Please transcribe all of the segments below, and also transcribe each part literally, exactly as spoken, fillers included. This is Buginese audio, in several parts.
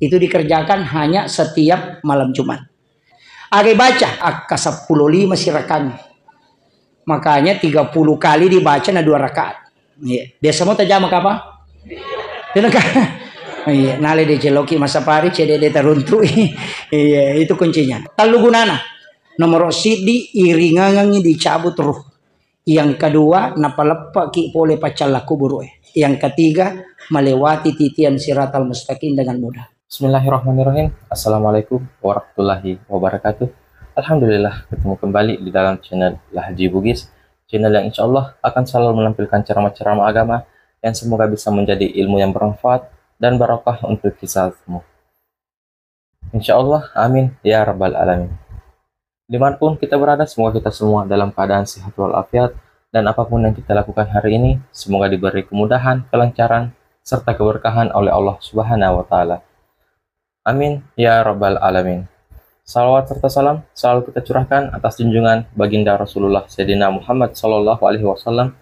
Itu dikerjakan hanya setiap malam Jumat. Aga baca? Akka seppulo lima sirakang. Makanya tiga puluh kali dibaca na dua rakaat. Iya. Biasa mau tajama kapang? Iya, nale diceloki masapari, cedede taruntu. Iya, itu kuncinya. Tellu gunana. Nomor siddi, iringangengi dicabut ruh. Yang kedua, napaleppaki pole paccalla kuburu e. Yang ketiga, melewati titian siratal mustaqim dengan mudah. Bismillahirrahmanirrahim. Assalamualaikum warahmatullahi wabarakatuh. Alhamdulillah, ketemu kembali di dalam channel Lahji Bugis, channel yang insya Allah akan selalu menampilkan ceramah-ceramah agama yang semoga bisa menjadi ilmu yang bermanfaat dan barokah untuk kita semua. Insya Allah, amin ya rabbal alamin. Dimanapun kita berada, semoga kita semua dalam keadaan sehat walafiat, dan apapun yang kita lakukan hari ini, semoga diberi kemudahan, kelancaran, serta keberkahan oleh Allah Subhanahu wa Ta'ala. Amin ya rabbal alamin. Salawat serta salam selalu kita curahkan atas junjungan Baginda Rasulullah Sayyidina Muhammad sallallahu alaihi wasallam.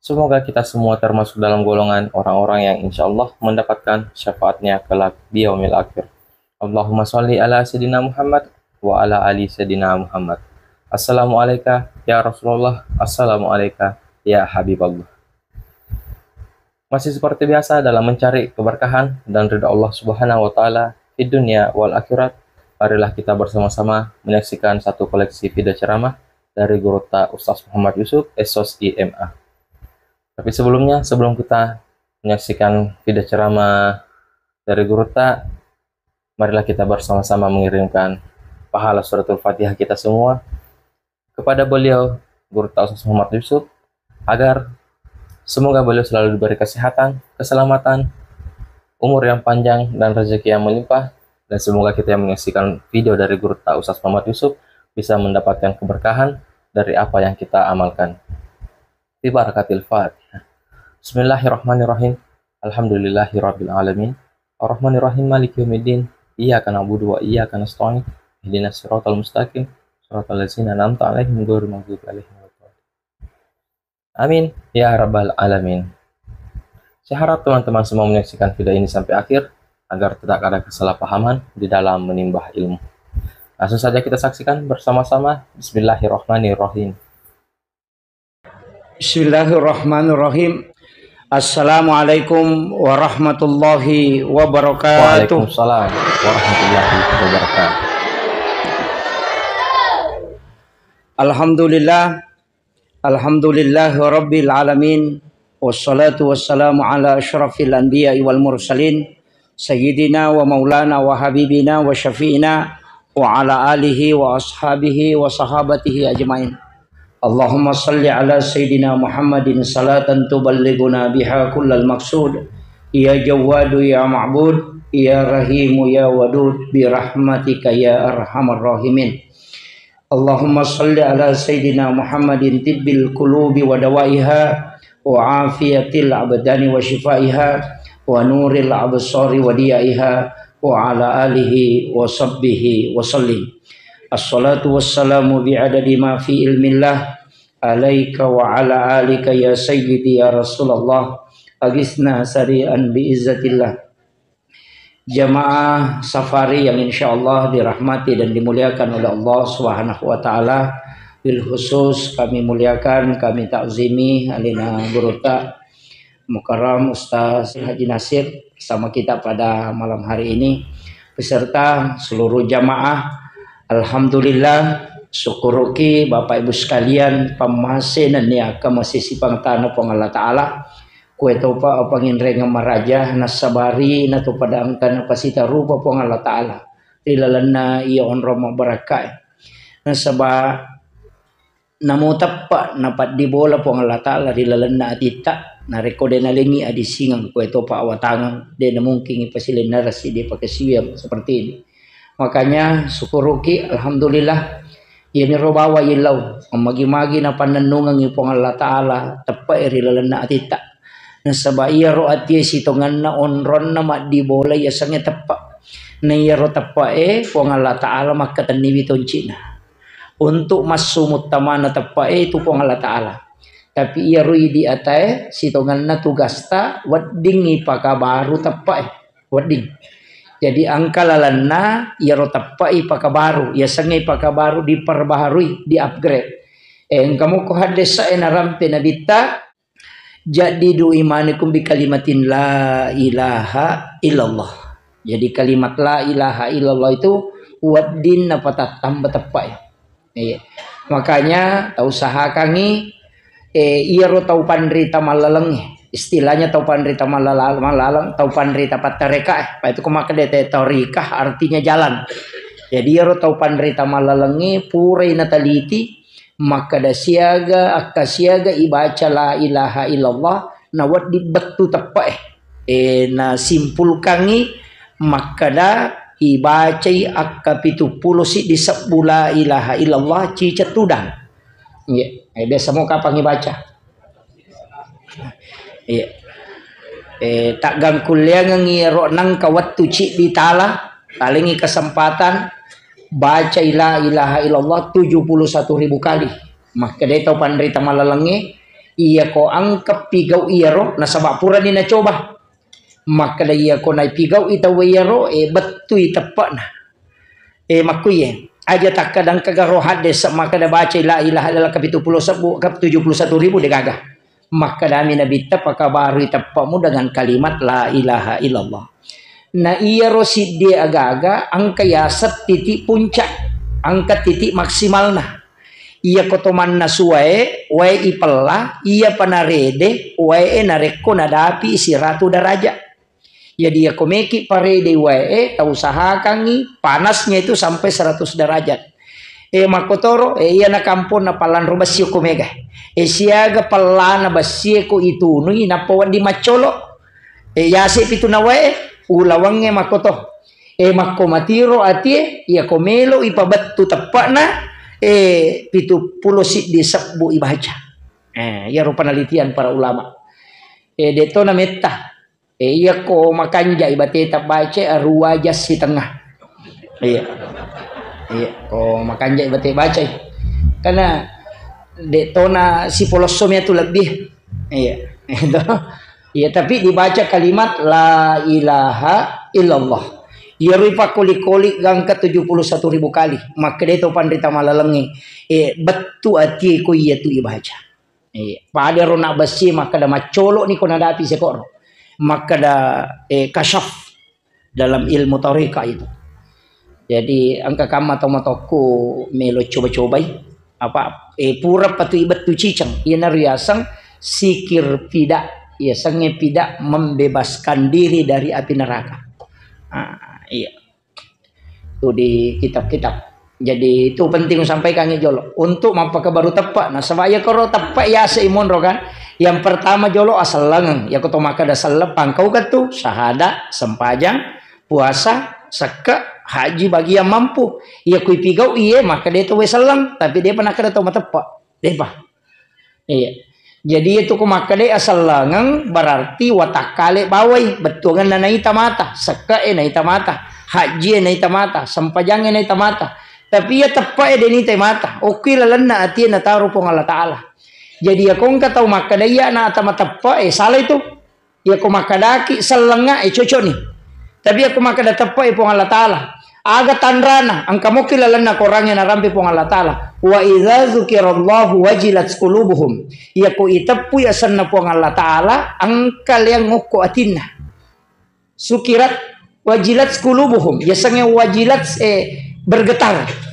Semoga kita semua termasuk dalam golongan orang-orang yang insya Allah mendapatkan syafaatnya kelak di yaumil akhir. Allahumma salli ala Sayyidina Muhammad wa ala ali Sayyidina Muhammad. Assalamualaikum ya Rasulullah. Assalamualaikum ya Habiballah. Masih seperti biasa dalam mencari keberkahan dan ridha Allah Subhanahu wa Ta'ala di dunia wal akhirat, marilah kita bersama-sama menyaksikan satu koleksi video ceramah dari Gurutta Ustaz Muhammad Yusuf, S O S I M A. Tapi sebelumnya, sebelum kita menyaksikan video ceramah dari Gurutta, marilah kita bersama-sama mengirimkan pahala suratul Fatihah kita semua kepada beliau, Gurutta Ustaz Muhammad Yusuf, agar semoga beliau selalu diberi kesehatan, keselamatan, umur yang panjang, dan rezeki yang melimpah. Dan semoga kita yang menyaksikan video dari Gurutta Ustaz Muhammad Yusuf bisa mendapatkan keberkahan dari apa yang kita amalkan. Bi barakatil Fatihah. Bismillahirrahmanirrahim. Alhamdulillahirabbil alamin. Arrahmanirrahim, maliki yaumiddin. Iyyaka na'budu wa iyyaka nasta'in. Ihdinas siratal mustaqim. Siratal ladzina an'amta 'alaihim ghairil maghdubi 'alaihim waladdallin. Amin ya rabbal alamin. Saya harap teman-teman semua menyaksikan video ini sampai akhir agar tidak ada kesalahpahaman di dalam menimbah ilmu. Langsung saja kita saksikan bersama-sama. Bismillahirrahmanirrahim. Bismillahirrahmanirrahim. Assalamualaikum warahmatullahi wabarakatuh. Waalaikumsalam warahmatullahi wabarakatuh. Alhamdulillah. Alhamdulillahi rabbil alamin. Wassalatu wassalamu ala asyrafil anbiya'i wal mursalin. Sayyidina wa maulana wa habibina wa syafi'ina wa ala alihi wa ashabihi wa sahabatihi ajmain. Allahumma salli ala Sayyidina Muhammadin salatan tuballighuna biha kullal maqsud. Ya Jawwadu ya Ma'bud, ya Rahimu ya Wadud, bi rahmatika ya arhamar rahimin. Allahumma salli ala Sayyidina Muhammadin tibbil qulubi wa dawaiha, wa afiyatil abdani wa shifaiha, wa nuril absari wa diyaiha, wa ala alihi wa sahbihi wa sallim. Assalatu wassalamu bi'adadi ma fi ilmillah, alaika wa ala alika ya sayyidi ya Rasulullah, agisna sari'an bi izzatillah. Jamaah safari yang insya Allah dirahmati dan dimuliakan oleh Allah Subhanahu wa Ta'ala, bil khusus kami muliakan, kami takzimi alina gurutta Mukarram Ustaz Haji Nasir bersama kita pada malam hari ini, beserta seluruh jamaah. Alhamdulillah, syukuruki Bapak Ibu sekalian, pammase nennia kamasisipang tana Puang Allah Ta'ala, kue topa panginrengeng maraja, nasabari natopada engka napasita rupa Puang Allah Ta'ala ri lalenna iya onrong mabbarakkae. Nasaba namo teppa napaddibola Puang Allah Ta'ala ri lalenna atitta, narekko de nalengi adisingeng, kue topa awatangeng, de namungkingi pasilenna rasi de pakasiwiang seperti ini. Makanya syukuruki, alhamdulillah, iyaniro bawa illau, magi-magi napannennungengi Puang Allah Ta'ala teppa e ri lalenna atitta. Nasaba iyaro atie sitongenna onronna maddibola yasengnge teppa. Na iyaro teppa e Puang Allah Ta'ala makkatenniwi toncina. Untuk massu muttamana teppa e itu Puang Allah Ta'ala. Tapi iyaro idi atae sitongenna tugasta weddingngi pakabaru teppa e. Wedding. Jadi engka lalenna iyaro teppe'i pakabaru, yasengnge pakabaru diperbaharui, di-upgrade. Eh, engka muko haddese' e narampe Nabitta, "Jaddidu imanakum bi kalimatin la ilaha illallah." Jadi kalimat la ilaha illallah itu wedding napatattamba teppe'e. Iya. Makanya tau usahakangngi, eh, iyaro tau panrita mallalengnge. Istilahnya tau panrita mallala-, mallaleng, tau panrita pattareka, eh. Pa itu ko makkeda te torikah artinya jalan. Jadi iyaro tau panrita mallalengnge purai nataliti, makkeda siaga, akka siaga ibaca la ilaha illallah, na wedding bettu teppe'e. Eh, nasimpulkangngi makkeda ibacai akka pitu pulo siddi sebbu la ilaha illallah ciceng tudang. Iya, eh, biasa mo kapang ibaca. Iya. Eh, taggangkulleangengngi ro nengka wettu ciddi tala, talengngi kesempatan, bacai la ilaha illallah tujuh puluh satu ribu kali. Makkedai tau panrita mallalengnge, iya ko engka pigau iyaro, nasaba purani nacoba. Makkeda iya ko naipigau'i tauwe iyaro, eh, bettui teppe'na. Eh, makkuye, aja takkeda engka garo haddese' makkeda bacai la ilaha illallah kapitu pulo sebbu, ka tujuh puluh satu ribu degaga. Makkedami Nabitta, pakabarui teppe'mu dengan kalimat la ilaha illallah. Na iyaro siddie agaga engka yaseng titik puncak, engka titik maksimalna. Iya ko to mannasu wae, wae ipella, iya pa narede wae e narekko nadapi siratu derajat. Jadi iya ko meki parede wae e, tau usahakangngi panasnya itu sampai seratus derajat. Eh, makkotoro, eh, iyana kamponna pallanro bessi ko mega. Eh, siaga pellana bessi ko itunui, nappa wedding maccolo. Eh, yase pitu na wae, ulawangnge makkoto. Eh, makko matiro atie, iya ko melo ipabettu teppe'na, eh, pitu pulo siddi sebbu ibaca. Eh, iyaro penelitian para ulama. Eh, de'to na metta. Eh, iya ko makanjai bateta baca, arua jas sitengah. Iya. Iya, ko makanjai bate bacai. Karena de'to na sipolosso mi tu lebih. Iya. Itu. Iya, tapi dibaca kalimat la ilaha illallah. Iyaro ipakkoli-koli gangka tujuh puluh satu ribu kali. Makkeda to panrita malalengnge, eh, bettu atie ko iya tu ibaca. Eh, pada ro nabbessi makkeda maccolo ni ko nadapi sekoro. Makkeda, eh, kasyaf dalam ilmu tariqah itu. Jadi engka kamma tau matokku melo coba-cobai. Apa, eh, pura patui bettu ciceng. Iyana riaseng sikir pida. Yasengnge pida membebaskan diri dari api neraka. Ah, iya. Itu di kitab-kitab. Jadi itu penting sampaikan jolo. Untuk mappakabaru teppe'. Nasaba iya koro teppe' yase imonro kan. Yang pertama jolo asellengeng. Iya ko to makkeda selleng pangkau ketu. Syahada, sempajang, puasa, sekke', haji bagi yang mampu. Iya kui pigau iye, makkeda to we selleng. Tapi de'pa nakkeda to mateppe'. De'pa. Iya. Jadi itu ku makkeda asellengeng berarti watakkale bawai, bettuangenna naita mata, sekke'e naita mata, hajjie naita mata, sempajangnge naita mata. Tapi iya teppe'e de' nitai mata, okki lalenna atie nataro Puang Allah Ta'ala. Jadi iya kongka tau makkeda iya na ata mateppe'e, salah itu. Iya ko makkedaki sellengnga, eh, cocok ni. Tapi iya ko makkeda teppe'e Puang Allah Ta'ala, aga tanrana, engka mokki lalenna Korangnge narampe Puang Allah Ta'ala. Wa idza dzukirallahu wajilat qulubuhum. Iya ko iteppui asenna Puang Allah Ta'ala, engka leang ngokko atinna. Sukirat wajilat qulubuhum. Yasengnge wajilat, eh, bergetar.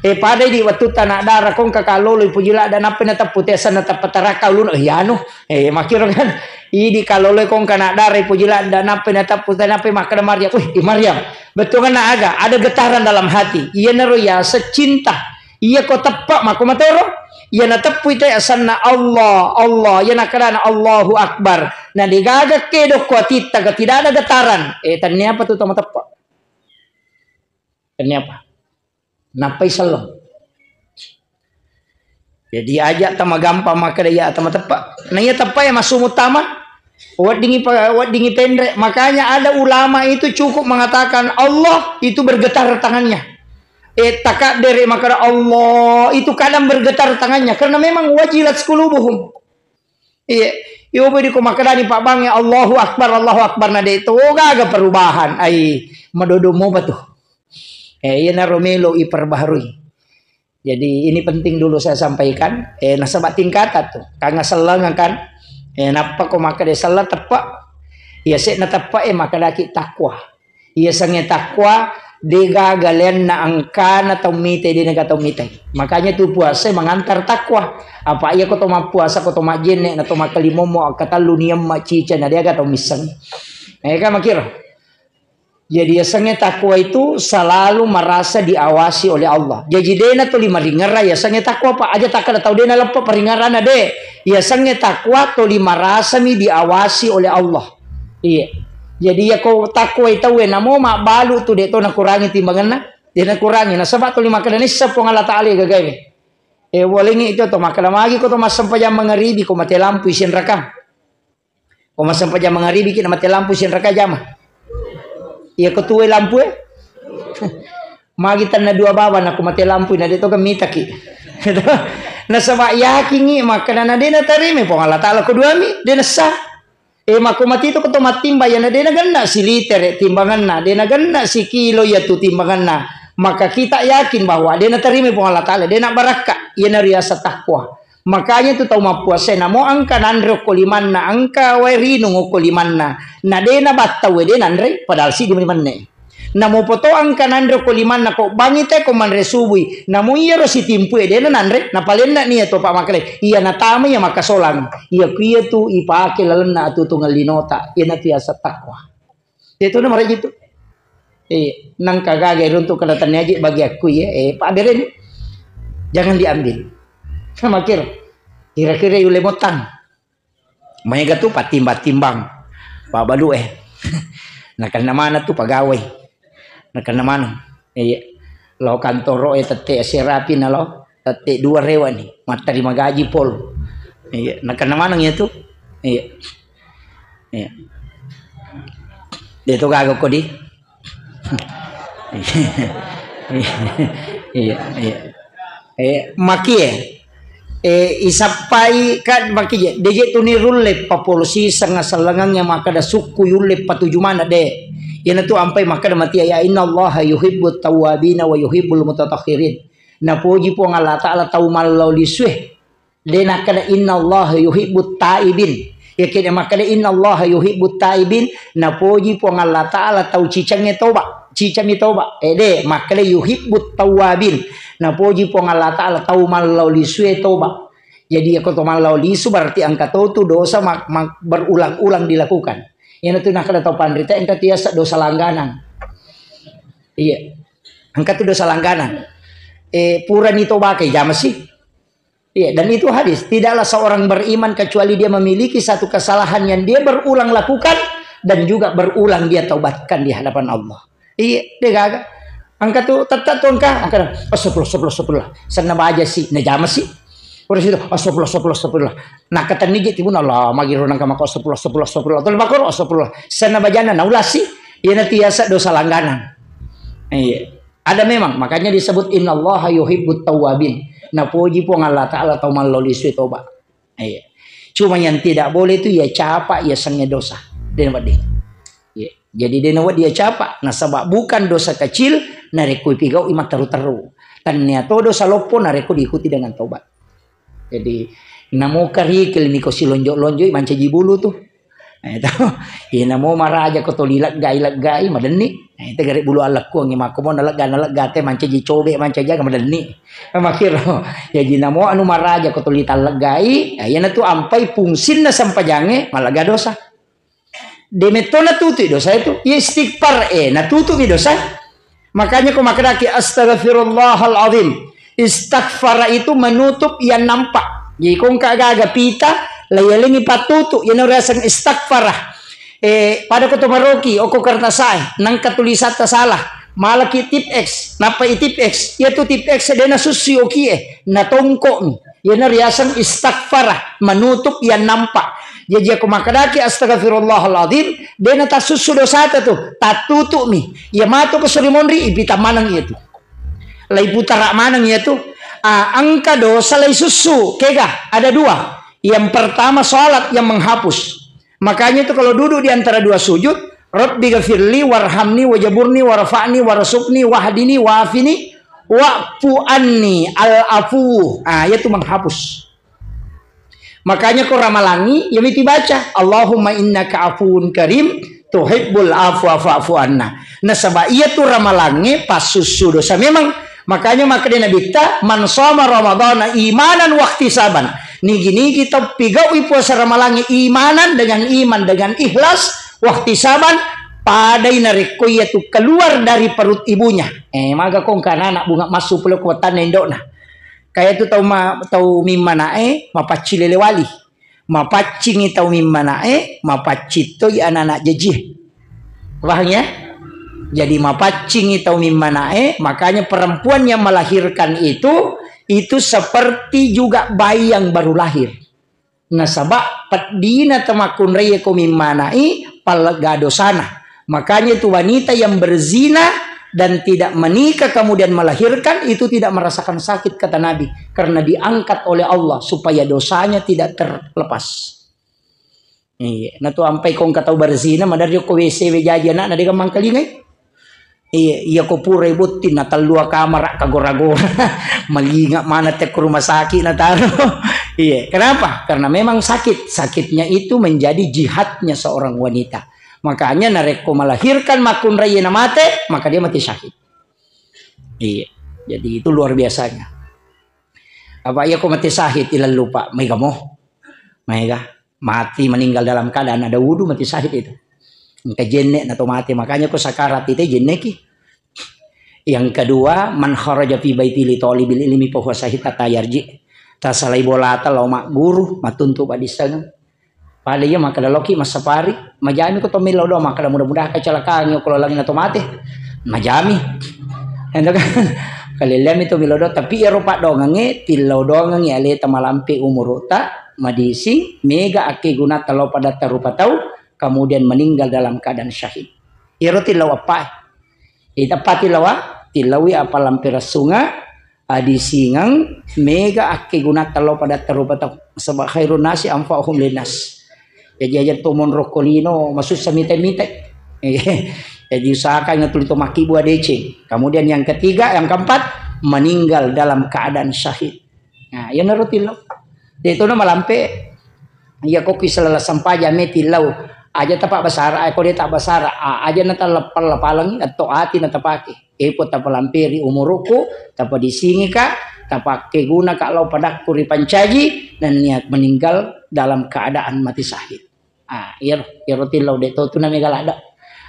Eh, padai di wettu tana dara kongka kalolo ipuji ladda nappa nateppu te asenna teppa taraka uluna, eh, anu. Eh, makkiro kan. Idi kaloloi kongka naddarai poji ladda, nappai natappu, nappai makkeda Maryam, "Wih, i Maryam, bettuanna aga? Ada getaran dalam hati." Iyanaro yaseng cinta. Iya ko teppa, mako matoro. Iya nateppui te asanna Allah, Allah. Iya nakkedana Allahu Akbar. Na degaga kedo ko atitta, ga tidak ada getaran. Eh, tanniapa tu tau mateppa? Tanniapa? Nappai selleng. Jadi aja tama gampang makkeda iya tama teppa. Na iya teppa ya massumu tama. Weddingi pa-, weddingi penre. Makanya ada ulama itu cukup mengatakan Allah itu bergetar tangannya. Eh, takaddere makkeda Allah itu kadang bergetar tangannya karena memang wajilat qulubuhum. Iya, Yobo di ko makkedani pabbangnge, "Allahu Akbar, Allahu Akbar," na de' to gaga perubahan. Ai, madodo mopa tu. Eh, iyanaro melo iperbaharui. Jadi, ini penting dulu saya sampaikan. Eh, nasaba tingkatan tu. Kanga selleng kan. Eh, nappa ko makkeda selleng teppe'. Iya se'na teppe', eh, makkedaki takwa. Iya sengnge takwa, de' gaga leanna engkana tau mite, de' naga tau mite. Makanya tu puasa mengantar takwa. Apa iya ko to mappuasa, ko to majjenne, na to makkalimommo, akkatellu niamma cica, na de' aga tau misseng. Eh, kan makiro. Jadi, yasengnge takwa itu selalu merasa diawasi oleh Allah. Jaji, de'na tuli maringerra yasengnge takwa, Pak. Aja takkeda tau de'na leppa paringerrana, de'. Yasengnge takwa tuli merasami diawasi oleh Allah. Iya. Jadi, yako takwa tauwe namo mabbalu tu, de' to nakurangi timbangenna. De' nakurangi. Nasaba tuli makkeda nissa Puang Allah Ta'ala gagawe. Eh, walengngi itu to makkeda magi ko to massempajang mangaribi ko mate lampu isinraka. Ko massempajang mangaribi ki na mate lampu sinraka jama. Iya ko tuwe lampu e. Magi tanna dua bawang nako mate lampu na de' to gamitaki. Nasaba yakingngi makkeda na de' natarima Puang Allah Ta'ala ko duami, de' nassa. Eh, mako mati to ko to mattimba, iya na de' nagenna silitere timbanganna, de' nagenna sikilo iya tu timbanganna. Maka kita yakin bahwa de' natarima Puang Allah Ta'ala, de' nabarakka. Iya na riaseng takwa. Makanya tu tau mappuasa, namo engka nanre okko limanna, engka wae rinung okko limanna. Na de' nabattau, de' nanre, padahal siddi menne. Namo poto engka nanre okko limanna, ko bangi te ko manre subui. Namo iyaro sitimpu e de' nanre, napalenna ni iya to pa makkeda. Iya natama iya makkasolang. Iya ku iya tu ipake lalenna atutungang linota. Iya na tu yaseng takwa. Itu na maraji tu. Eh, nangka gaga runtuk kena tanya aja bagi aku ya. Eh, Pak Beren, jangan diambil. Sama kira. Kira-kira yule motang. Maega tu patimbang-timbang. Pak Balu eh. Nakenna mana tu pegawai. Nakenna mana? Iya. Lo kantoro e tette serapi na lo. Tette dua rewa ni, mattarima gaji pol. Iya, nakenna maneng iya tu. Iya. Iya. De' to gaga ko di. Iya, iya. Eh, makie. Eh, isappai kan makie. De' je tu ni rulle papolosi sengasellengang yang makkeda sukku yulle patuju mana de'. Iyana tu ampai makkeda matia ya innallaha yuhibbut tawwabina wa yuhibbul mutatahhirin. Napoji Puang Allah Ta'ala tau mallau lisue. De' nakkeda, "Innallaha yuhibbut taibin." Yakkeda makkeda, "Innallaha yuhibbut taibin," napoji Puang Allah Ta'ala tau cicengnge toba. Cicami toba. Eh, de', makkeda, "Yuhibbut tawwabin." Napoji Puang Allah Ta'ala tau mallau lisue toba. Jadi, yako to mallau lisu berarti engka to tu dosa mak-, mak-, berulang-ulang dilakukan. Iyana tu nakkeda tau panrita engka tu yaseng dosa langganan. Iya. Engka tu dosa langganan. Eh, purani tobakai, jama si. Iya, dan itu hadis. Tidaklah seorang beriman kecuali dia memiliki satu kesalahan yang dia berulang lakukan dan juga berulang dia taubatkan di hadapan Allah. Iya, de' gaga. Engka tu, tette tu engka, engka, "Astagfirullah, astagfirullah, astagfirullah." Senna baja si, najama si. Pura situ, "Astagfirullah, astagfirullah, astagfirullah." Nakkatenni je timun, "Allah, magiro nangka mako astagfirullah, astagfirullah, astagfirullah." Tuli makoro, "Astagfirullah." Senna bajanna, naulasi. Iyana tu yaseng dosa langganan. Iya. Ada memang, makanya disebut innallaha yuhibbut tawwabin. Napoji Puang Allah Ta'ala tau mallau lisue toba. Iya. Cuma yang tidak boleh itu ya capa, ya sengnge dosa. De' nawedding. Iya. Jadi de' nawedding ya capa. Nasaba bukan dosa kecil, narekko ipigau'i matteru-teru. Tannia to dosa loppo, narekko diikuti dengan tobat. Jadi, namo karikil miko silonjo-lonjoi mancaji bulu tu. Eh, to. Iya, namo maraja ko toli leggai-leggai, madenni. Eh, itu gare bulu alekkuang, mako mo nalegga, nalegga te mancaji cobe, mancaji aga madenni. Makiro. Jadi, namo anu maraja ko toli talleggai, eh, iyana tu ampai fungsinna sempajangnge, malegga dosa. De' metto natutui dosa itu. Iya istighfar, eh, natutumi dosa. Makanya ko makkedaki, "Astaghfirullahal azim." Istaghfara itu menutup yang nampak. Jadi ko engka gaga pita, la yalengi pattutu, iyana riaseng istaghfara. Eh, pada ko to maroki, oko kertasae, nangka tulisatta salah. Malaki tip X, nappa i tip X. Iya tu tip X de' nasussui okie, natongko'mi. Iyana riaseng istaghfara, menutup yang nampak. Jaji, ako makkedaki, "Astagfirullahaladzim," de' natassussu dosata tu, tattutu'mi. Iya matu ko suri monri, ipita maneng iya tu. Laiputara maneng iya tu. Ah, engka dosa laisussu, kega? Ada dua. Yang pertama salat yang menghapus. Makanya itu kalau duduk di antara dua sujud, Rabbi ghafirli warhamni wajaburni warfa'ni warzuqni wahdini wa'fini wa'fu anni, al-afu. Ah, itu menghapus. Makanya ko ramalangi, ya miti baca, Allahumma innaka afuwun karim, tuhibbul afwa fa'fu anna. Nasaba iya tu ramalangi passussu dosa memang. Makanya makkeda Nabitta, "Man shoma Ramadana imanan wahtisaban." Nigi-nigi tau pigaui puasa ramalangi imanan, dengan iman, dengan ikhlas, wahtisaban, padai narekko iya tu keluar dari perut ibunya. Eh, maga kongka anak-anak bunga massu pole ko watanna indokna. Kaya tu tau ma-, tau mimmana'e mapaccing lele wali. Mapaccingi tau mimmana'e, mapaccing toi anak-anak jajie. Paham ya? Jadi mapaccingi tau mimmana'e, makanya perempuan yang melahirkan itu, itu seperti juga bayi yang baru lahir. Nasaba peddina tau makkunraie ko mimmana'i, pallega dosana. Makanya itu wanita yang berzina dan tidak menikah kemudian melahirkan itu tidak merasakan sakit, kata Nabi, karena diangkat oleh Allah supaya dosanya tidak terlepas. Iya, na tu ampai kongka tau berzina, maderri ko W C we jaji anakna, de gammang kalingai. Iya, iya ko purai botting na tellua kamara kagora-gora. Malinga mana te ko rumah sakit na taro. Iya, kenapa? Karena memang sakit. Sakitnya itu menjadi jihadnya seorang wanita. Makanya narekko melahirkan makkunraie na mate, maka dia mati syahid. Iya. Jadi itu luar biasanya. Apa iya ko mati syahid ilallu, Pak? Mega mo. Mega. Mati meninggal dalam keadaan ada wudu, mati syahid itu. Engka jenne na to mati, makanya ko sakarat itu jenneki. Yang kedua, man kharaja fi baiti li talibil ilmi fa huwa syahid hatta yarji. Tasalai bolata lao magguru, matuntu padissengeng. Pada iya makkeda loki massapari, majami ko to millau doang makkeda mudah-mudahan kecelakaan ko lalangi na to mate. Majami. Ento kan. Kalelleami to millau doang, tapi iyaro paddoangengnge tillau doangengngi aleta malampe umuru'ta, madising, mega akkegunata lao padatta rupa tau, kemudian meninggal dalam keadaan syahid. Iyaro tillau eppa. Iteppa tillaua, tillaui apa lampe rassunga, adisingeng, mega akkegunata lao padatta rupa tau. Sebab khairun nasi anfa'uhum linnas. Jadi aja to monro ko lino, masussa mite-mite. Jadi usahakan tuli to makkibua deceng. Kemudian yang ketiga, yang keempat, meninggal dalam keadaan syahid. Nah, iyanaro tillau. De tona malampe, iya ko ki selala sempajang me tillau. Aja tapa basara, eh, ko de tak basara, a-, aja na taleppal-, palengi atau ati na tapake. Epo tapalamperi umuruku, tapadisingika, tapakkeguna ka lao padakku ripancaji, nennia meninggal dalam keadaan mati syahid. Ah, iyaro, iyaro tillau de to tuna mega ladda.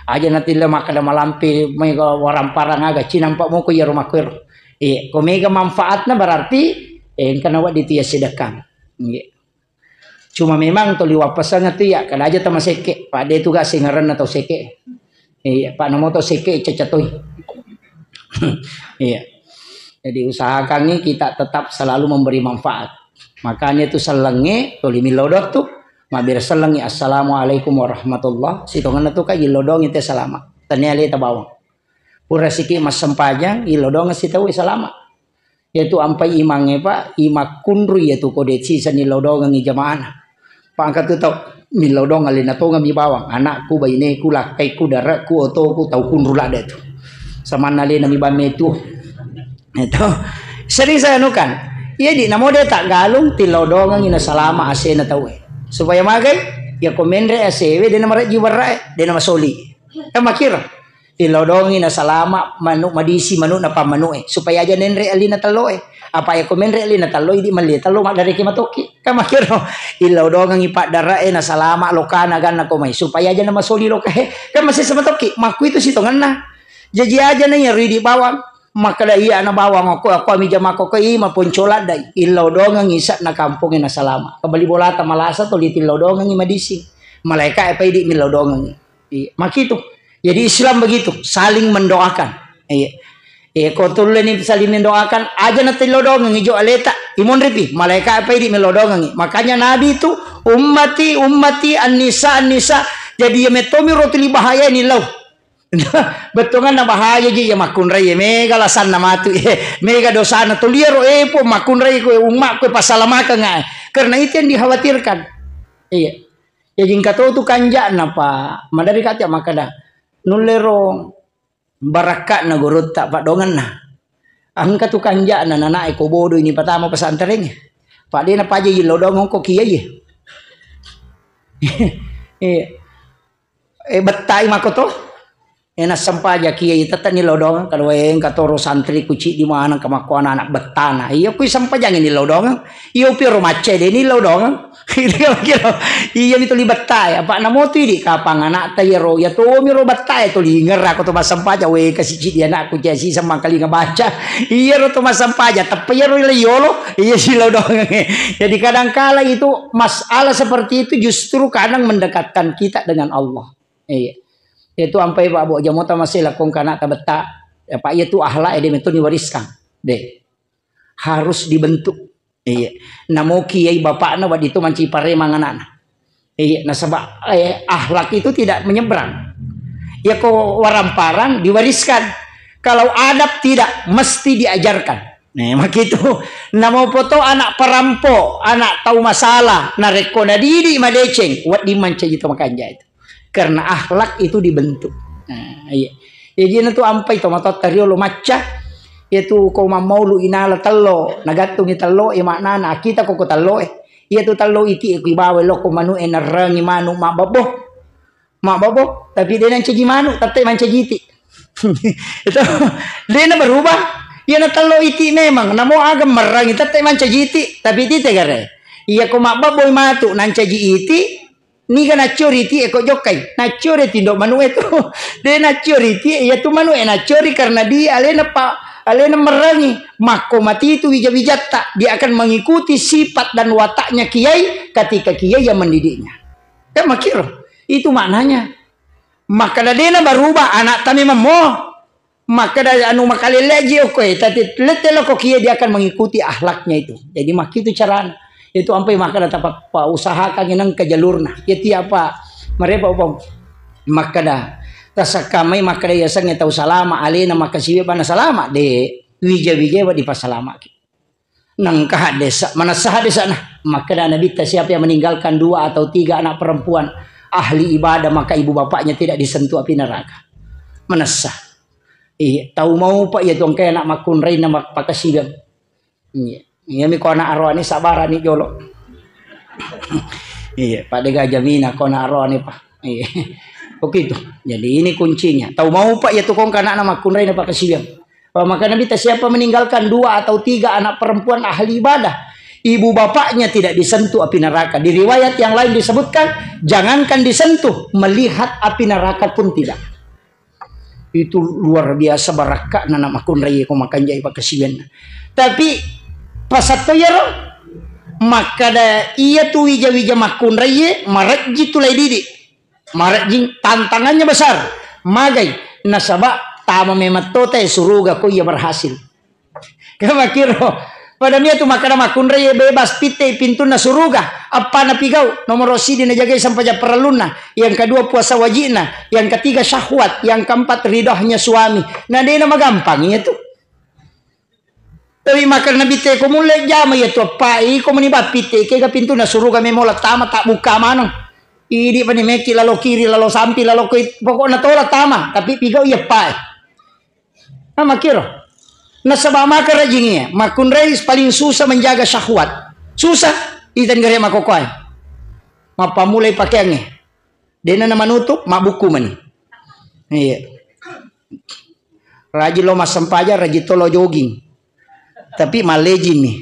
Aja na tillau makkeda malampe mega waramparang aga cinampa moko iyaro makkuero. Eh, ko mega manfaatna berarti, eh, engka nawedding tu iya sedekang. Nggih. Cuma memang tuli wappaseng tu iya, kada aja tama sekke, pada itu gak singerenna tau sekke. Iya, Pak, namo tau sekke caca toi. Iya. Jadi usahakan kita tetap selalu memberi manfaat. Makanya itu sellengnge, tuli millau doang tu, mabbere sellengnge, "Assalamualaikum warahmatullah." Sitongenna tu ka illau doang te salama. Tania leta bawang. Pura siki massempajang, illau doang si tau salama. Yaitu ampai imangnge, Pak, imakkunrui yaitu ko de siseng nillau doangengngi jamaana. Pak, engka tu tau millau doang alena tongeng mi bawang, anakku, baineku, lakkaiku, dare'ku, otoku, tau kunru ladde tu. Samanna alena mi bamme tu. Itu. Sering saya anukan. Iya di namo de tak galung tillau doangengngi na salama asena tauwe. Supaya magai, ya ko menre asewe de na marejji werrae, de na masoli. Kan makkiro. Tillau doangengngi na salama manu madisi manu na pammanu'e, supaya aja nenre alina telloe. Apa ya ko menre alina tello, idi melli tello maddareke matokki. Kan makkiro, illau doangengngi paddare'e na salama lokana ganna ko mai, supaya aja na masoli lokae. Kan masessa matokki, makkuitu sitongenna. Jaji aja na iya ridi bawang, makkeda iya na bawang ko, ko ami jamako ko ima ponco laddai. Illau doangengngi sa na kampongnge na salama. Kembali bolata malasa tuli tillau doangengngi madisi. Malaika apa idi millau doangengngi. Iya, makitu. Jadi Islam begitu, saling mendoakan. Iya. Iya, ko tulleni saling mendoakan, aja na tillau doangengngi jo aleta, imonripi, malaika apa idi millau doangengngi. Makanya Nabi itu, "Ummati, ummati, an-nisa, an-nisa." Jadi ya metomi rotuli bahaya ini lau. Bettuanna bahaya ji iya makkunrai, mega lasanna matu, eh, mega dosana tuli ero, eh, Puang, makkunrai ko ummakku, pasalamakeng, eh. Karena itu yang dikhawatirkan. Iya. Jaji engka to tu kanja'na, Pak. Maderri kati makkeda, nullero barakka'na gorotta paddoangenna. Engka tu kanja'na nanae ko bodo ini patama pesantren. Pak, de napaja yillau doangeng ko kiai. Iya. Eh, bettai mako to. Eh, nassempajang kiai tette nillau doangeng, kada wae engka toro santri ku ciddi maneng ka makko anak-anak bettana. Iya kui sempajangi nillau doangeng. Iya upi ro macca de nillau doangeng. Iya mi tuli bettai. Apa namo tu idi kapang anakta iyaro. Iya tomi ro bettai tuli ngerra ko to massempajang. We kasi ciddi anakku cia si semmangkalinga baca. Iyaro to massempajang. Teppa iyaro le yolo. Iya sillau doangeng. Jadi kadangkala itu masalah seperti itu justru kadang mendekatkan kita dengan Allah. Iya. Itu ampai Pak, bo jamota masih lakong kana tabetta. Ya, Pak, iya tu akhlak, eh, de metto niwariskan. De. Harus dibentuk. Iya. Namo kiai bapakna, wadi tu manci paremang anakna. Iya, nasaba, eh, akhlak itu tidak menyeberang. Ya, ko waramparang diwariskan. Kalau adab tidak, mesti diajarkan. Nah, makitu. Namo poto anak perampo, anak tau masalah, narekko nadidi madeceng, wedding mancaji to makanja itu. Karena akhlak itu dibentuk. Nah, iya. Jadi na tu ampai to matotta riolo macca. Iya tu ko mammaulu inala tello, nagattungi tello, iya maknana akita ko ko tello, eh. Iya tu tello iti, eh, kui bawa loko manu, eh, nerrangi manu mabbabbo. Mabbabbo, tapi de nancaji manu, tette mancaji iti. Itu de na berubah. Iya na tello iti memang, namo aga merrangi, tette mancaji iti, tapi iti tegare. Iya ko mabbabboi matu, nancaji iti, Niga naccori iti e ko jokkai? Naccori tindo manu e tu. De naccori iti e, iya tu manu e naccori karena di alena pa, alena merangi. Makko mati tu wija-wijatta. Dia akan mengikuti sifat dan wataknya kiai ketika kiai yang mendidiknya. Kan makiro. Itu maknanya. Maka dena berubah anak tami memo. Makkeda anu makalelleji okko e, tati lette loko kie dia akan mengikuti akhlaknya itu. Jadi makkitu carana. Itu ampai makkeda tapa, pa usahakan nengka jalurna. Iya tiapa marepa upam. Makkeda tasakkamai makkeda yasengnge tau salama, alena makkasiwe bana salama de. Wija-wija wa dipasalamaki. Nengka haddesa, manessa haddesa nah. Makkeda Nabitta, siapa yang meninggalkan dua atau tiga anak perempuan ahli ibadah, maka ibu bapaknya tidak disentuh api neraka. Manessa. Iya, tau mau pak ya tuang kayak anak makkunrai na mak-, pakasigang. Iya. Iya mi ko anak aroani sabarani jolo. Iya, pak dega jamina ko anak aroani pak. Iya. Begitu. Jadi ini kuncinya. Tau mau pak ya tukong anak na makkunrai na pakasigang. Maka Nabi ta, siapa meninggalkan dua atau tiga anak perempuan ahli ibadah, ibu bapaknya tidak disentuh api neraka. Di riwayat yang lain disebutkan, jangankan disentuh, melihat api neraka pun tidak. Itu luar biasa barakka na makkunrai ko makanjai pakasiwenna. Tapi pasatto yaro makkada iya tu wija-wija makkunrai marejji tu lai didi. Marejjing tantangannya besar. Magai nasaba tama memang tota e suruga ko iya berhasil. Kamakiro. Pada mia tu makkada makkunrai bebas pitte pintunna suruga. Apa napigau? Nomor sidi najagai sampaja perellunna. Yang kedua puasa wajibna. Yang ketiga syahwat. Yang keempat ridahnya suami. Nah dena magampang iya tu. Tapi makkada Nabi te ko mulle jama iya tu appa iko meni bappitte kega pintunna suruga memola tama tak buka maneng. Idi pani meki lalo kiri lalo sampi lalo koi pokokna tola tama tapi pigau iya appa e. Nah, makiro. Nasaba maka rajingi makkunrai paling susah menjaga syahwat. Susah. Itan gare makokoe. Mappamulai pakeangnge. Dena na manutup, mabbukku mani. Iya. Rajin lo massempajang, rajin to lo jogging. Tapi mallejing mi.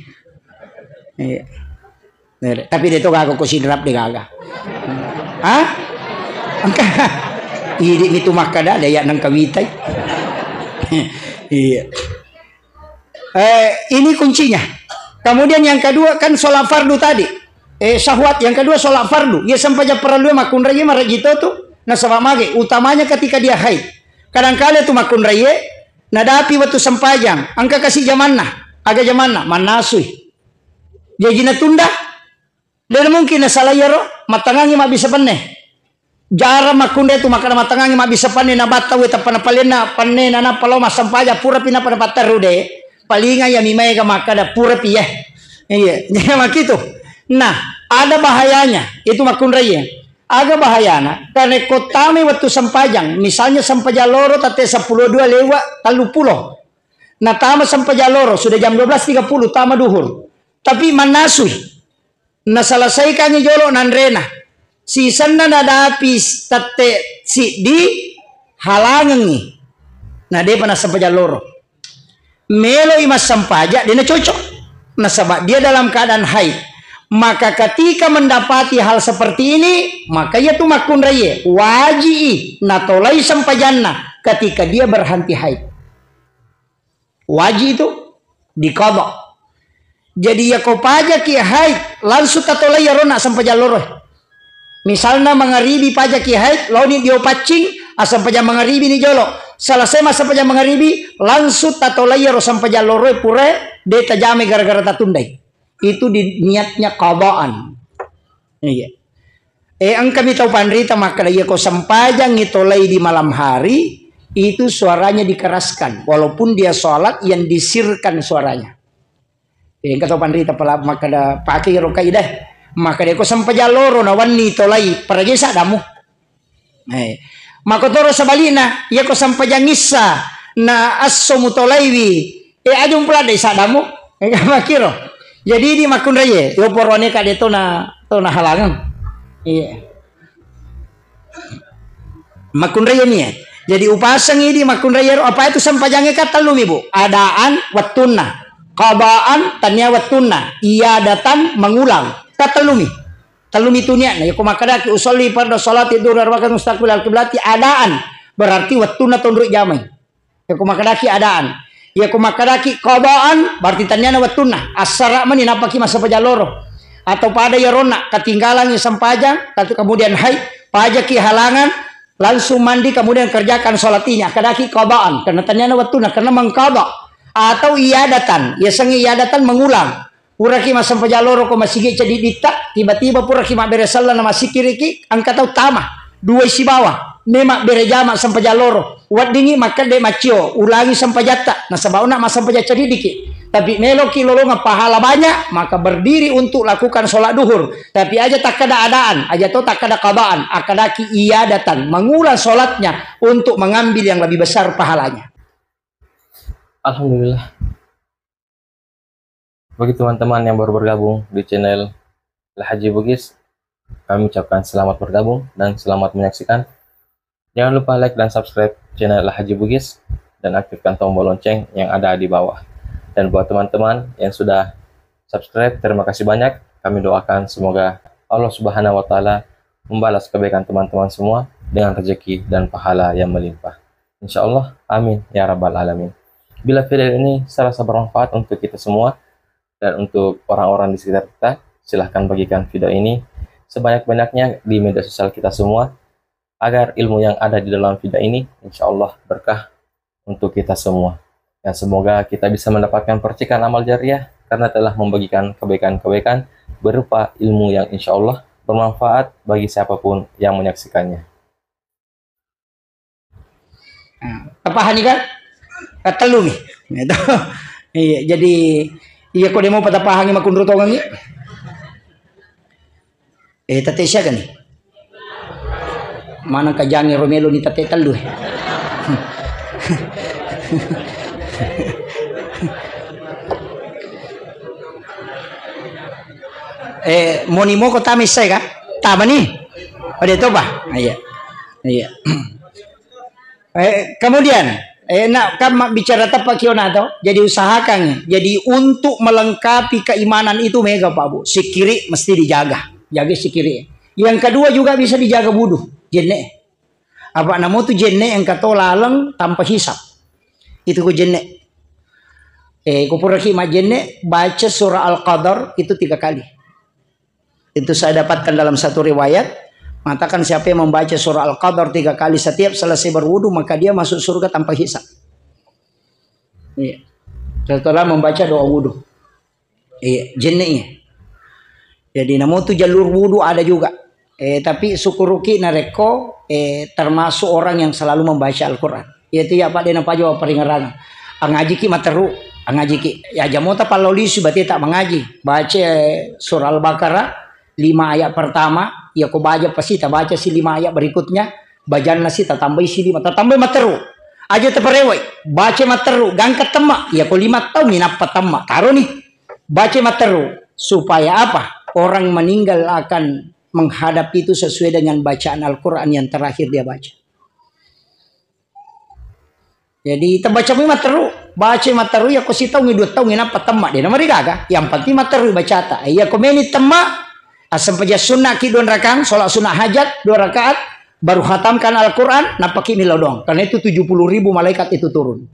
Iya. Tapi de to gaga ko sidrap de gaga. Hah? Engka. Idi mi tu makkada de ya nengka witai. Iya. Eh, ini kuncinya. Kemudian yang kedua kan sholat fardu tadi. Eh, syahwat. Yang kedua sholat fardu. Iya sempajang parallu makkunrai marajito tu. Nasaba mage. Utamanya ketika dia haid. Kadangkala tu makkunrai nadapi waktu sempajang. Engka kasi jamanna. Aga jamanna. Mannasui. Jaji natunda. De mungkin nasala iyaro. Mattangangi mabbisa penne. Jarang makkunrai tu makkeda matengngangi mabbissa panne nabatta we tappa napalenna panne nanappa lao massempajang purapi nappa napatteru de. Palinga iya mi maega makkeda purapi ya. Iya, jadi makitu. Nah, ada bahayanya itu makkunrai ya. Aga bahayana? Karena ko tama wettu sempajang, misalnya sempajang loro tette seppulo dua lewat tellu pulo. Natama sempajang loro, sudah jam dua belas tiga puluh tama duhur. Tapi mannasui. Naselesaikangngi jolo nanrena. Sisenna nadapi tette siddi halangengngi. Na depa nassempajang loro. Meloi massempajang, dena cocok. Nasaba dia dalam keadaan haid. Maka ketika mendapati hal seperti ini, maka ia tu makkunraie, waji'i natolai sempajanna ketika dia berhenti haid. Waji itu diqadha. Jadi, iya ko pajaki haid, langsung tatolai iyaro na sempajang loro. Misalna mangaribi pajaki haid, laoni dio paccing, assempajang mangaribi ni jolo. Selesai massempajang mangaribi, langsung tatolai iyaro sempajang loro pura de tajamai gara-gara tatundai. Itu di niatnya qadaan. Iya. Eh, engkami tau panrita makkeda, iya ko sempajangngi tolai di malam hari, itu suaranya dikeraskan. Walaupun dia sholat, yang disirkan suaranya. Eh, engka tau panrita pala makkeda, pakai ro kaidah. Makkeda, ko sempajang loro na wenni tolai, pergi saddamu. Eh, makkotoro sebalikna, iya ko sempajang issa, na esso mutolaiwi, eh, aja mupeladde saddamu. Eh, makkiro. Jadi, di makkunraie, yo poroane ka de tona, tona halangeng. Iya. Makkunraie ni, eh. Jadi, upasengngi di makkunraie ro, apa itu sempajangnge ka tellumi, Bu. Adaan wettunna. Qadaan tania wettunna. Iadatan mengulang. Ka tellumi. Tellumi tu niatna. Yako makkedaki usolli farda sholati duhur rakaat mustaqbil al-qiblati adaan. Berarti wettunna tonroi jamai. Yako makkedaki adaan. Yako makkedaki qadaan, berarti taniana wettunna. Assara mani nappaki massempajang loro. Atau pada yaronna, ketinggalan sempajang, atau kemudian haid, pajaki halangan, langsung mandi, kemudian kerjakan sholat ini. Akkedaki qadaan, karena taniana wettunna, karena mengqadha. Atau iadatan, yasengnge iadatan mengulang. Puraki massempajang loro ko masigi ceddi'ditta, tiba-tiba puraki mabbere selleng na massikiriki, engka tau tama, duai sibawa, me mabbere jama sempajang loro, weddingngi makkedde maccio, ulangi sempajatta, nasaba ona massempajang ceddi'diki. Tapi meloki lolongeng pahala banyak, maka berdiri untuk lakukan sholat duhur. Tapi aja takkeda adaan, aja to takkeda qadaan, akkedaki iadatan, mengulang sholatnya untuk mengambil yang lebih besar pahalanya. Alhamdulillah. Bagi teman-teman yang baru bergabung di channel Al Haji Bugis, kami ucapkan selamat bergabung dan selamat menyaksikan. Jangan lupa like dan subscribe channel Al Haji Bugis dan aktifkan tombol lonceng yang ada di bawah. Dan buat teman-teman yang sudah subscribe, terima kasih banyak. Kami doakan semoga Allah Subhanahu wa Ta'ala membalas kebaikan teman-teman semua dengan rezeki dan pahala yang melimpah. Insya Allah, amin ya rabbal alamin. Bila video ini serasa bermanfaat untuk kita semua dan untuk orang-orang di sekitar kita, silahkan bagikan video ini sebanyak-banyaknya di media sosial kita semua, agar ilmu yang ada di dalam video ini, insya Allah, berkah untuk kita semua. Dan semoga kita bisa mendapatkan percikan amal jariah karena telah membagikan kebaikan-kebaikan berupa ilmu yang insya Allah bermanfaat bagi siapapun yang menyaksikannya. Nah, tapahani kan? Katellumi. Gitu. Iya, jadi iya ko demo patapahangi makunru tongengi. Eh, tette siaga ni? Maneng kajange ro melo ni tette tellu. Eh, moni moko tama issai ka? Tama ni. Ode toba. Iya. Iya. Eh, kemudian, eh, nak kan bicara tepat kiona to. Jadi usahakan. Jadi untuk melengkapi keimanan itu mega Pak Bu. Sikiri mesti dijaga. Jaga sikiri. Yang kedua juga bisa dijaga wudu. Jenne. Apa namo tu jenne yang kata laleng tanpa hisap. Itu ku jenne. Eh, ku puraki majenne baca surah Al-Qadar itu tiga kali. Itu saya dapatkan dalam satu riwayat, mengatakan siapa yang membaca surah Al-Qadar tiga kali setiap selesai berwudu, maka dia masuk surga tanpa hisab. Iya. Setelah membaca doa wudu. Iya, jenne iya. Jadi, namu tu jalur wudu ada juga. Eh, tapi syukuruki narekko, eh, termasuk orang yang selalu membaca Al-Quran. Yaitu ya, Pak, dena pajo paringerang. Angajiki matteru, angajiki. Ya, jamota pallolisu berarti tak mengaji. Baca, eh, surah Al-Baqarah, lima ayat pertama, ya ko baca pasti tak baca si lima ayat berikutnya, bajanna si tatambai si lima, tatambai matteru. Aja taparewai, baca matteru, gangka temma, ya ko lima tahun minappa temma, taro nih. Baca matteru, supaya apa? Orang meninggal akan menghadap itu sesuai dengan bacaan Al-Quran yang terakhir dia baca. Jadi, tabaca mi matteru, baca matteru, ya ko sitaung, dua taung, nappa temma, de namarigaga. Yang penting matteru bacata. Iya ko meni temma, asempajang sunna ki dua rakang, sholat sunat hajat, dua rakaat, baru hatamkan Al-Quran, nappaki millau doang. Karena itu tujuh puluh ribu malaikat itu turun.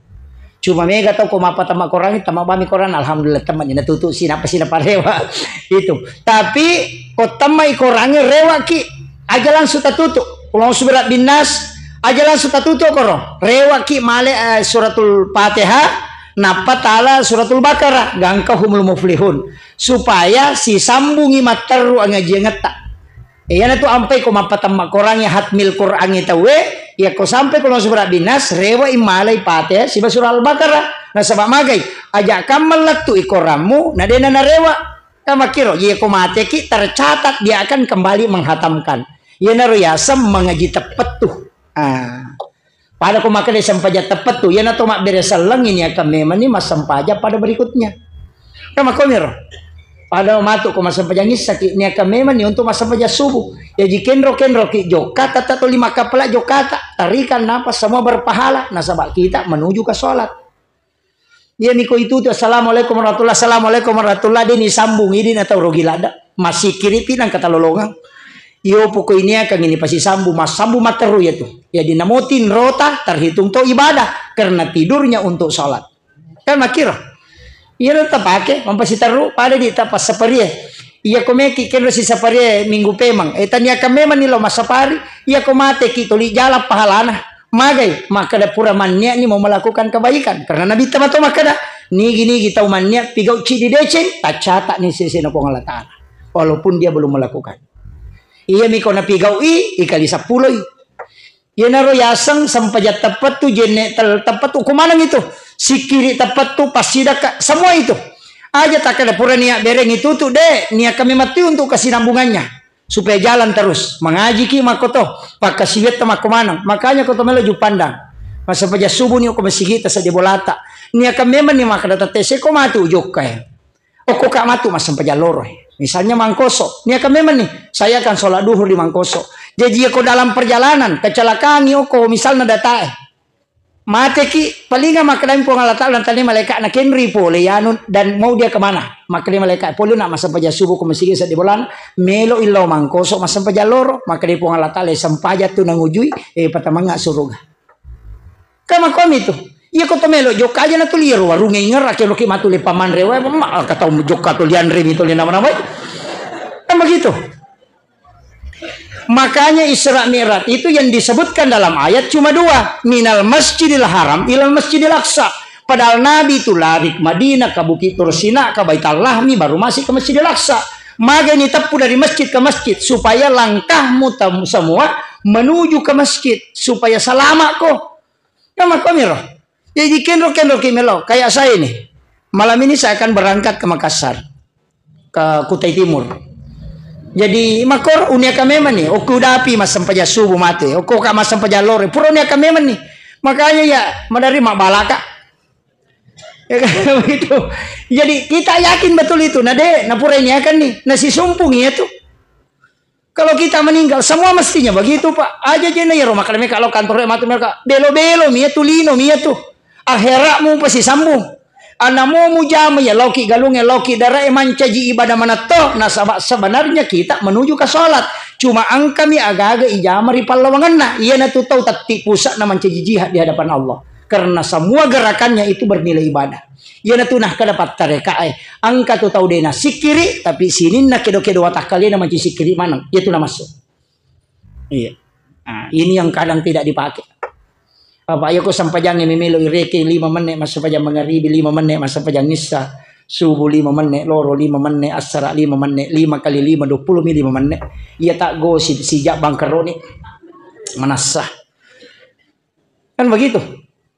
Cuma mega tau ko mappa temma Quran, temma bami Quran, alhamdulillah temma ni natutu si nappa si naparewa. Itu. Tapi ko temma i Quran rewa ki, aja langsung tatutu. Qul a'udzu birabbin nas, aja langsung tatutu koro. Rewa ki male, eh, suratul Fatihah, nappa tala suratul Baqarah, gangka humul muflihun. Supaya sisambungi matteru angajiangetta. Iyanatu ampai ko mappatemma Quran ya hatmil Quran ya tauwe, ya ko sampai ko langsung birabbin nas, rewa imalai Fatihah siba surah Al-Baqarah. Nasaba magai, aja kamma lettu i Quranmu, na dena narewa. Kan makkiro, iya ko mateki tercatat dia akan kembali menghatamkan. Iyanaro yaseng mengaji teppettu. Ah. Pada ko makkeda sempajang teppettu, iyana to mabbere selleng ini akan memang ni massempajang pada berikutnya. Kan makkomiro. Pada matu ko massempajang issaki, ni akan memang ni untuk massempajang subuh. Ya ji kenro-kenro ki jokka, tata to lima kapala jokka ta, tarikan napa semua berpahala, nasaba kita menuju ke sholat. Iya miko itu tu, "Assalamualaikum warahmatullah, assalamualaikum warahmatullah," deni sambung, idi na tau rogi lada. Masikiri pi nang katalolongang. Iyo poko ini akan ini pasti sambung, mas sambung matteru ya tu. Jadi namotin rota terhitung to ibadah karena tidurnya untuk sholat. Kan makkiro. Iya rota pake, mampasi terru, pada di tapas saparie. Iya ko meki kenro si saparie minggu pemang. Eh, tania kan memang ni lo masapari. Iya ko mate ki toli jalan pahalana. Magai, makkeda pura mannia'ni mau melakukan kebaikan. Karena Nabi tama to makkeda, nigi-nigi tau mannia' pigau' cidi deceng, tacatak ni sesena Puang Allah Ta'ala. Walaupun dia belum melakukan. Iya miko napigau'i, ikali seppulo i. Iyanaro yaseng sempajang teppettu, jenne tel-, teppettu, kumaneng itu. Sikiri teppettu, passidakka, semua itu. Aja takkeda pura nia' bereng itu tu, de, nia' kami mati untuk kesinambungannya. Supaya jalan terus. Mangajiki makkoto, pakkasiwiatta makko maneng. Makanya koto melo jupandang. Massempajang subuh ni ko masigita seddi bolata. Niakan memang ni makkeda tette seko matu jokka e. Okko ka matu massempajang loro e. Misalnya mangkoso. Niakan memang ni, saya akan sholat duhur di mangkoso. Jadi ko dalam perjalanan, kecelakaan ni okko misalnya data e. Mateki, palinga makkedai Puang Allah Ta'ala, nantani malaika'na, "Kenri pole, yanu, dan mau dia kemana?" Makkedai malaikat, "Pole nak massempajang subuh ko masigi seddi bolana, melo illau mangkoso massempajang loro." Makkedai Puang Allah Ta'ala, "Sempajang tu nangujui, eh, patamengnga suruga." Kan makkomi tu. Iya ko to melo jokka aja na tuli ro warungnge ingera, ke loki matu le pamanre wae, ma, kata jokka to lianre mi to le nama-namai. Kan begitu. Makanya Isra Mi'raj itu yang disebutkan dalam ayat cuma dua, minal masjidil haram ilal masjidil aqsa. Padahal Nabi itu lari ke Madinah, ke Bukit Tursina, ke Baitul Lahmi, baru masuk ke Masjidil Aqsa. Magai ni teppu dari masjid ke masjid, supaya langkahmu tem-, semua menuju ke masjid, supaya selamat ko. Kan makkomiro. Jadi kenro-kenro ki melo, kayak saya ini. Malam ini saya akan berangkat ke Makassar, ke Kutai Timur. Jadi makor uniaka memang nih, oku dapi massempajang subuh mate, oku ka massempajang lore, pura uniaka memang nih. Makanya ya, madari mabalaka. Ya kan, begitu. Jadi kita yakin betul itu, nah de, nah pura ini akan nih, nah si sumpung ya tuh. Kalau kita meninggal, semua mestinya begitu, Pak. Aja jena ya rumah kami kalau kantornya mati mereka belo-belo mi ya tuh lino mi ya tuh. Akhiratmu pasti sambung. Anamu mujama ya loki galung ya loki darah mancaji ibadah manatto. Nasaba sebenarnya kita menuju ke sholat. Cuma angkami aga-aga ijama ri pallawanganna. Iya natu tau tatti pusat na mancaji jihad di hadapan Allah. Karena semua gerakannya itu bernilai ibadah. Iyanatu nah kada pattarekae, engka tu tau de nasikkiri, tapi sininna kedo-kedo watakkalena manci sikkiri maneng. Iyatu namassu. Iya. Nah, ini yang kadang tidak dipakai. Apa iya ko sampajangnge memelo ireke lima menit massapajang mangaribi, lima menit massapajang issa. Subuh lima menne, loro lima menne, assara lima menne, lima kali lima, dua puluh mi lima menne. Iya taggosi, sijak bangkeroni. Manassa. Kan begitu.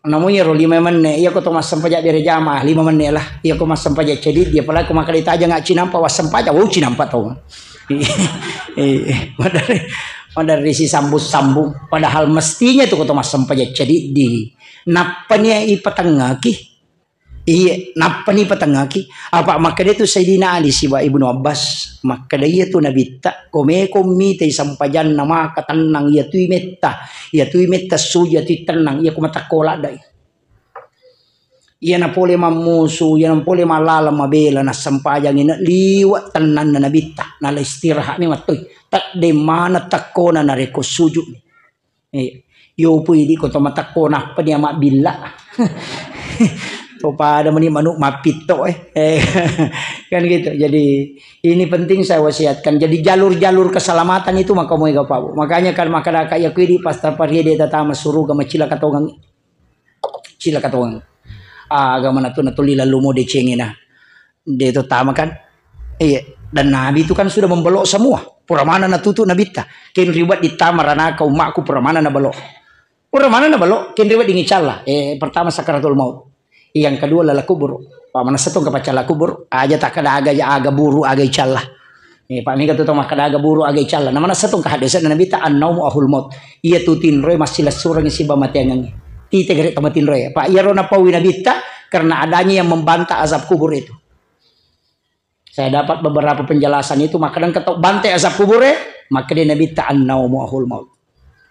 Namu iyaro lima menne, iya ko to massempajang bere jamaah, lima menne lah. Iya ko massempajang ceddi, dia pala ko makkeda tajang nggak cinampa, wassempajang, wow, cinampa to. Eh, eh, maderri, maderri si sambung-sambung. Padahal mestinya tu ko to massempajang ceddi. Nappa nia ipatengngaki. Iye, nappa ni patengngaki. Apa makkeda tu Sayyidina Ali siba Ibnu Abbas, makkeda iya tu Nabitta, ko meko mitai sampajanna maka tennang, iya tui metta, iya tui metta suju, iya tui tennang, iya ko matakko laddai. Iya na pole mammusu, iya na pole mallaleng mabela, nassempajangi na liwa tennanna Nabitta, nala istirahat mi mattoi. Tadde mana takkona narekko suju ni. Eh, yo pui di ko to matakko nappa dia mabbilla. To pada meni manuk mappitto, eh. Eh, kan gitu. Jadi ini penting saya wasiatkan. Jadi jalur-jalur keselamatan itu maka moe gapa, Bu. Makanya kan makkadaka iya kui di pas taparie de tatama suruga macilaka tongang. Cilaka tongang. Aga mana tu natuli lalu mo decengena. De to tama kan. Iya, dan Nabi itu kan sudah membelok semua. Pura mana natutu Nabitta. Ken riwat ditama ranaka ummaku pura mana nabelok. Pura mana nabelok, ken riwat dingicalla. Eh, pertama sakaratul maut. Yang kedua lala kubur. Pak manessa tong kapacalla kubur, aja takkada aga, aga buru, aga icalla. Eh, Pak mega tu tong makkada aga buru, aga icalla. Namanessa tong kahaddesa Nabitta annaumu ahul maut. Iya tu tinroe massilessureng siba mateangengi. Tite gare tama tinroe. Pak iyaro napaui Nabitta karena adanya yang membantah azab kubur itu. Saya dapat beberapa penjelasan itu, makkadang ketok bante azab kubure, makkeda Nabitta annaumu ahul maut.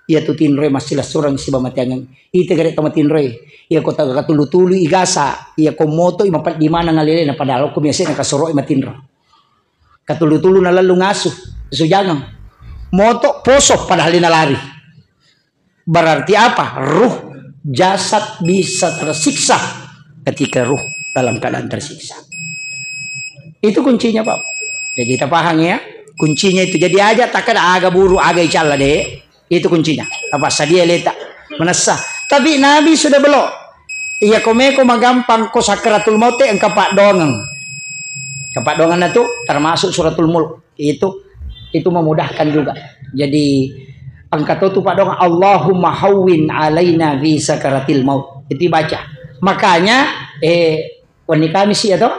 Iya tu tinroe massilessureng siba mateangeng. Ite gare tama tinroe. Iya ko taga katulu-tulu igasa, iya ko moto i mapeddi maneng alelena padahal ko biasa na kasoro i matinro. Katulu-tulu na lalu ngasu, sujangeng. Moto poso padahal na lari. Berarti apa? Ruh, jasad bisa tersiksa ketika ruh dalam keadaan tersiksa. Itu kuncinya, Pak. Jadi kita paham ya, kuncinya itu. Jadi aja takkada aga buru, aga icalla de. Itu kuncinya. Apa sadia leta menessa. Tapi Nabi sudah belok. Iya komeko magampang ko sakratul maut engka paddoangeng. Engka paddoangenna tu termasuk suratul mulk. Itu itu memudahkan juga. Jadi engka to tu paddoangeng Allahumma hawwin alaina fi sakaratil maut. Itu baca. Makanya eh wenni Kamis ya to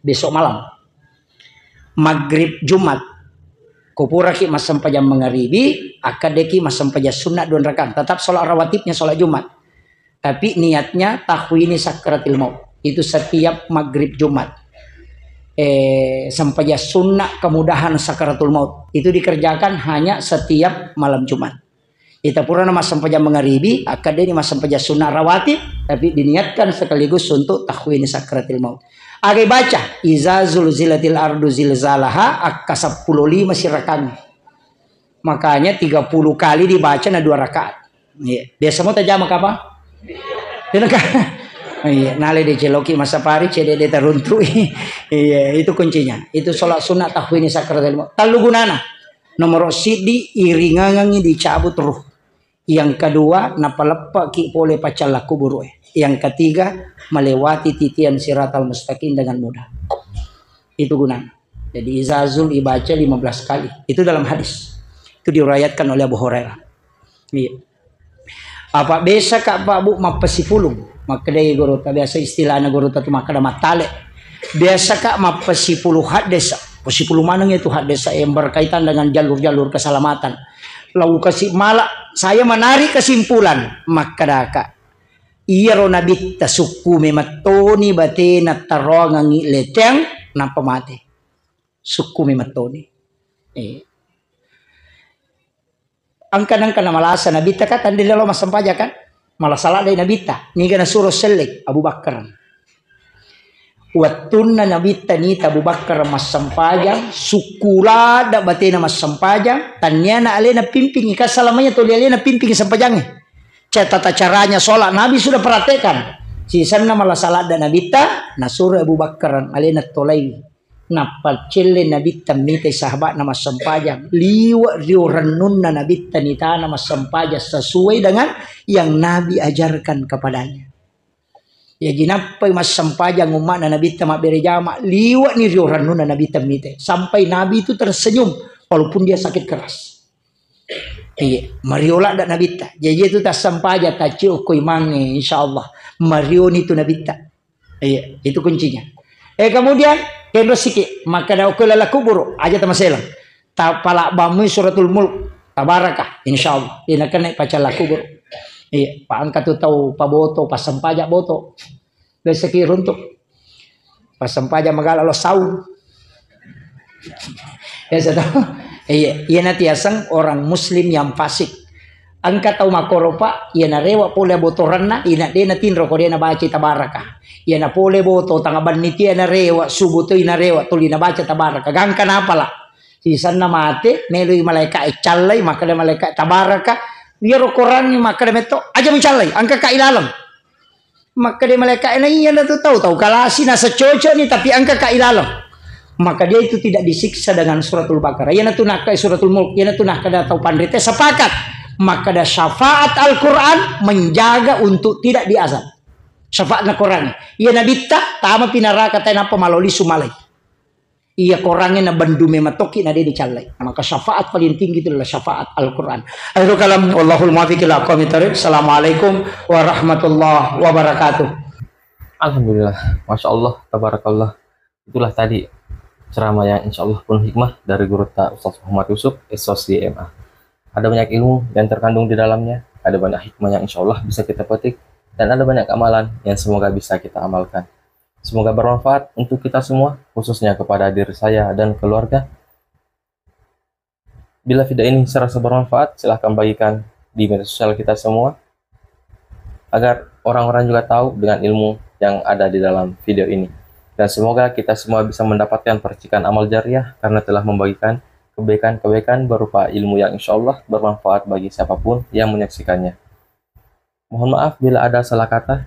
besok malam. Maghrib Jumat. Ko puraki massempajang mangaribi, akkaddeki massempajang sunna dua rakaat. Tetap sholat rawatibnya sholat Jumat. Tapi niatnya tahwini sakratil maut. Itu setiap maghrib Jumat. Eh, sempajang sunna kemudahan sakratul maut. Itu dikerjakan hanya setiap malam Jumat. Ita purana massempajang mangaribi, akkaddeni massempajang sunna rawatib, tapi diniatkan sekaligus untuk tahwini sakratil maut. Agai baca, iza zulzilatil ardu zilzalaha, akka seppulo lima sirakangngi. Makanya tiga puluh kali dibaca na dua rakaat. Iya. Biasa mo tajama kapang? Iya, nale diceloki massapari, cede de taruntui. Iya, itu kuncinya. Itu sholat sunat tahwini sakratil maut. Tallu gunana. Nomor siddi, iringangengi dicabut ruh. Yang kedua, napaleppaki pole pacalla kuburu e. Yang ketiga, melewati titian siratal mustaqim dengan mudah. Itu gunana. Jadi izazul ibaca lima belas kali. Itu dalam hadis. Itu diriwayatkan oleh Abu Hurairah. Iya. Apa biasa ka Pak Bu mappasipulung? Makkedai gurutta, biasa istilahna gurutta tu makkeda mattale. Biasa ka mappasipulung haddesa. Pasipulung maneng itu haddesa yang berkaitan dengan jalur-jalur keselamatan. Lau kasi mala, saya menarik kesimpulan, makkedaka. Iyaro nabitta sukku memettoni batena taroangangi leteng, nappa mate. Sukku memettoni. Eh. Angka-angka namalasa nabitta kan tandai lalo massempajang kan? Malasa ladde nabitta. Niga nasuro selleng Abu Bakar. Wettunna nabitta nita Abu Bakar massempajang, sukku ladde batena massempajang, tanniana alena pimpingi, kan salamanya tuli alena pimpingi sempajangnge. Ca-, tata caranya sholat Nabi sudah praktekkan. Sisenna malasa ladde nabitta, nasuro Abu Bakar alena tolai. Nappa celle nabitta mitai sahabatna massempajang. Liwa rio rennunna nabitta nitana massempajang sesuai dengan yang Nabi ajarkan kepadanya. Jaji nappai massempajang umma'na Nabitta mabbere jama, liwa'ni rio rannuna Nabitta mite. Sampai Nabi itu tersenyum walaupun dia sakit keras. Iya, mario ladda Nabitta. Jaji itu tassempajang taccio ko imangnge, insyaallah. Marioni tu Nabitta. Iya, itu kuncinya. Eh, kemudian, kenro siki, makkeda okko lala kuburu, aja tamaselang. Tapalabbamui suratul Mulk, tabarakah, insyaallah. Ina kena pacalla kuburu. Iya, pa engka tu tau paboto, passempajang boto. Biasa ki runtuk. Passempajang magala lo saung. Biasa tau. Iya, iya natiaseng orang muslim yang fasik. Engka tau makkoro, Pak, iya narewa pole abotoranna, ina de natinro ko de nabaca tabaraka. Iya na pole boto tanga banni tia narewa, subuh to narewa, tuli nabaca tabaraka. Gangka napala. Sisanna mate, meloi malaika e callai, makkeda malaika tabaraka. Iyaro korangngi makkeda metto, aja mucallai, engka ka ilaleng. Makkeda malaika, na iya na tu tau, tau kalasi nasa cocok ni, tapi engka ka ilaleng. Maka dia itu tidak disiksa dengan suratul Baqarah. Iya na tu nakka suratul Mulk, iya na tu nakka da tau panrite sepakat. Maka da syafaat Al-Quran menjaga untuk tidak diazab. Syafaat na Quran. Iya Nabitta, tama pinaraka tai nappa maloli sumalai. Iya korangnge na bendu memang tokki na de dicallai. Maka syafaat paling tinggi itu adalah syafaat Al-Quran. Akhirul kalam, wallahul muwaffiq ila aqwamit thariq. Assalamualaikum warahmatullahi wabarakatuh. Alhamdulillah, masya Allah, tabarakallah. Itulah tadi ceramah yang insya Allah penuh hikmah dari guru ta Ustaz Muhammad Yusuf, S O S D M A. Ada banyak ilmu yang terkandung di dalamnya, ada banyak hikmah yang insya Allah bisa kita petik, dan ada banyak amalan yang semoga bisa kita amalkan. Semoga bermanfaat untuk kita semua, khususnya kepada diri saya dan keluarga. Bila video ini serasa bermanfaat, silahkan bagikan di media sosial kita semua, agar orang-orang juga tahu dengan ilmu yang ada di dalam video ini. Dan semoga kita semua bisa mendapatkan percikan amal jariah karena telah membagikan kebaikan-kebaikan berupa ilmu yang insya Allah bermanfaat bagi siapapun yang menyaksikannya. Mohon maaf bila ada salah kata,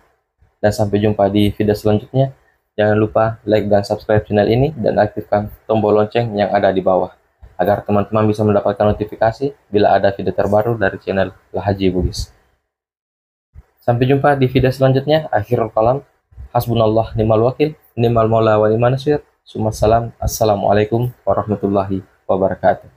dan sampai jumpa di video selanjutnya. Jangan lupa like dan subscribe channel ini dan aktifkan tombol lonceng yang ada di bawah, agar teman-teman bisa mendapatkan notifikasi bila ada video terbaru dari channel Lahaji Bugis. Sampai jumpa di video selanjutnya. Akhirul kalam, hasbunallah ni'mal wakil, ni'mal maula wa ni'man nasir. Summa salam, assalamualaikum warahmatullahi wabarakatuh.